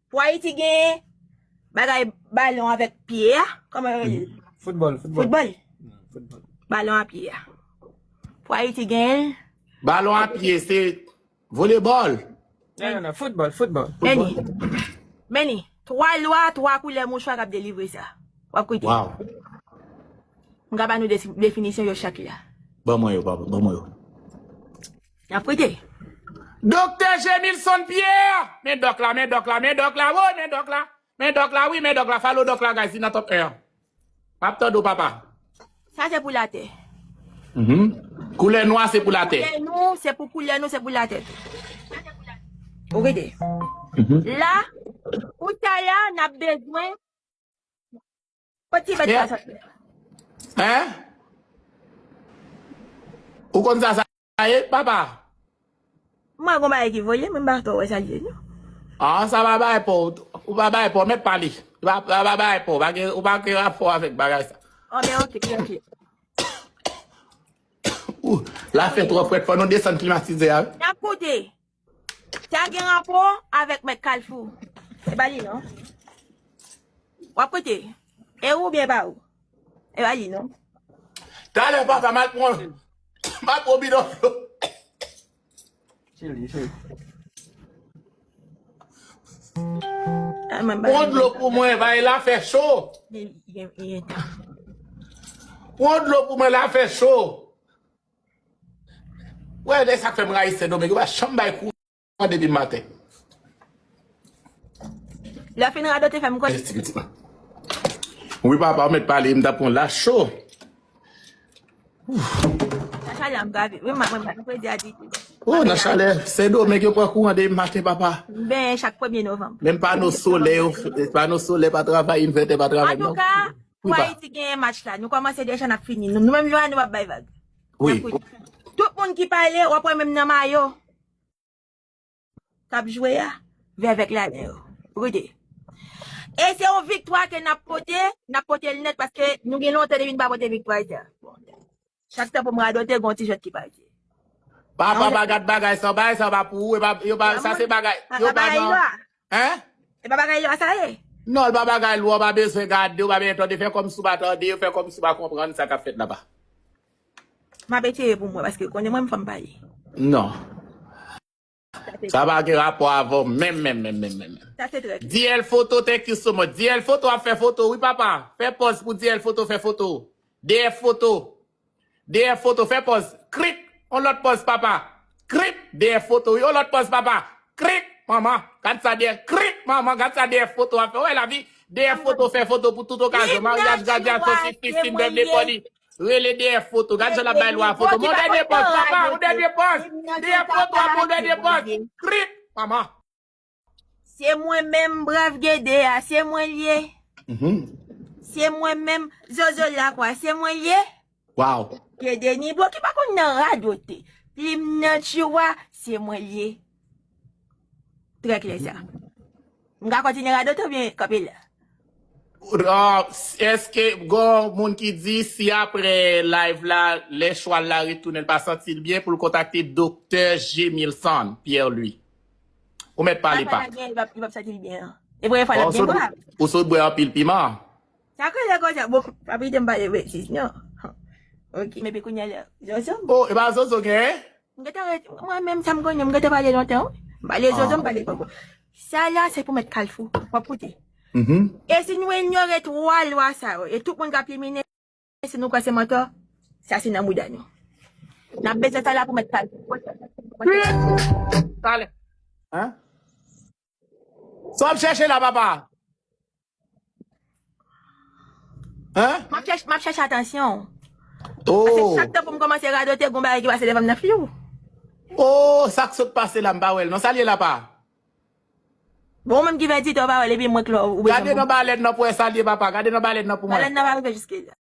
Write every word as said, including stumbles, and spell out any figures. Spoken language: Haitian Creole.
Pou Ayiti genyen bagay balon avèk pye a, kòman yo rele l? Foutbòl, foutbòl. Foutbòl. Foutbòl. Balon a pye a. Pou Ayiti genyen l. Balon a pye, se volebòl. Non, non, non, foutbòl, foutbòl. Meni. Meni. Twa lwa, twa koulè mouchwa k ap delivre sa. W ap koute. Waw. M ka ba nou desi- definisyon yo chak la. Ban mwen yo, papa, ban mwen yo. N ap koute. Doktè Gemilson Pierre! Men dòk la, men dòk la, men dòk la, woy, men dòk la. Men dòk la, wi, men dòk la, follow dòk la, guys, li nan top un. M ap tande w, papa. Sa se pou latè. Mhm. Koulè nwa se pou latè. Koulè nou, se pou koulè nou, se pou latè tou. Ou gade. Mhm. La, pou sa la, n ap bezwen. Kot ti bèt sa sot? Hein? Ou konn sa, sa ye, papa? Mwen gon bagay ki voye, mwen pa twò wè sa l ye, non. Ah, sa pa bay pou ou, ou pa bay pou ou, mèt pale. Ou pa, pa, pa bay pou ou, pa gen, ou pa gen rapò avèk bagay sa. Oh, men ok, ok. Ou, la fè twò frèt, fò nou desann klimatize a. N ap koute. Sa gen rapò avèk mèt Kalfou. E pa li, non. W ap koute. E ou byen pa ou? E pa li, non. Talè, papa, m al pran, m al pran bidon dlo. Chili, chili. Pran dlo pou mwen, bay la fè cho. Pran dlo pou mwen, la fè cho. Wè, e sa k fè m rayi Sendomeng, yo pa janm bay kouran depi maten. Lè w fin radote, fè m konnen. Wi, papa, ou mèt pale, m t ap pran la cho. Nan chalè, m grave. Wi, mwen, mwen, mwen, mwen, di a di. Oh, nan chalè, Sendomeng, yo pran kouran depi maten, papa. Ben, chak premye novanm. Menm pano solè, yo, pano solè pa travay, envètè pa travay, non. Antouka, pou Ayiti genyen match la, nou kòmanse deja, n ap fini. Nou, nou menm, nou, nou p ap bay vag. Wi. Tout moun ki pale, w ap wè menm nan mayo k ap jwe a, vèvèk ladan yo. Ou koute. E se yon viktwa ke n ap pote, n ap pote l nèt paske nou gen lontan depi n pa pote viktwa sa. Chak tan pou m radote, gon ti jwèt ki pati. Papa, pa gad bagay sa, bagay sa pa pou ou, e pa, yo pa, sa se bagay, yo pa nan. Hein? E pa bagay lwa sa ye? Non, l pa bagay lwa, w pa bezwen gade, w pa bezwen tande, fè kòmsi w pa tande, fè kòmsi w pa konprann sa k ap fèt laba. M ap etire pou mwen, paske konnen mwen, m fè m pale. Non. Sa pa gen rapò avè w menm, menm, menm, menm, menm. Sa se trè klè. D L Photo, thank you so much. D L Photo ap fè foto, wi, papa. Fè pòz pou D L Photo fè foto. D F Photo. D F Photo, fè pòz. Krik. On lòt pòz, papa. Krik. D F Photo, wi. On lòt pòz, papa. Krik. Manman. Gad sa D F. Krik. Manman. Gad sa D F Photo ap fè. Wè lavi. D F Photo fè foto pou tout okazyon. Maryaj, gradyasyon, sixteen, birthday party. Rele D F Photo. Gad jan l ap bay lwa foto. Bon, dènye pòz, papa. On dènye pòz. D F Photo ap on dènye pòz. Krik. Manman. Se mwen menm, Brav Gede a, se mwen l ye. Mhm. Se mwen menm, Zozo Lakwa, se mwen l ye. Wow. Gede Nibwo ki pa konn nan radote. Plim nan tchiwa, se mwen l ye. Trè klè sa. M ka kontinye radote oubyen kanpe la? Ah, èske gon moun ki di si apre live la, lè chwal la retounen, l pa santi l byen pou l kontakte Doktè Gemilson Pierre Louis? Ou mèt pale, pa. Li p ap, li p ap santi l byen, non. E premye fwa l ap gen grav. Ou sot bwè anpil piman. Sa k rele konsa? Bon, pa pite m pale betiz, non. Ok. Epi kounye a la, Zozo. Oh, e pa Zozo gen? M gentan ret, mwen menm, sa m konnen, m gentan pale lontan, wi. M pale Zozo, m pale poko. Sa la, se pou mèt Kalfou. W ap koute. Mhm. E si nou inyore twa lwa sa yo, e tout moun k ap limine, si nou kwè se mantò, sa se nan mouda nou. N ap bezwen sa la pou mèt Kalfou. Talè. Hein? Sa w ap chèche la, papa? Hein? M ap chèche, m ap chèche atansyon w. Oh. Paske chak tan pou m kòmanse radote, gon bagay ki pase devan m nan fliw. Oh, sa k sot pase la, m pa wè l. Non, sa l ye la, pa? Bon, ou menm ki fè di w pa wè l, epi mwen k lò, ou bezwen. Gade nan balèn nan pou wè sa l ye, papa. Gade nan balèn nan pou mwen. Balèn nan pa rive jiske la.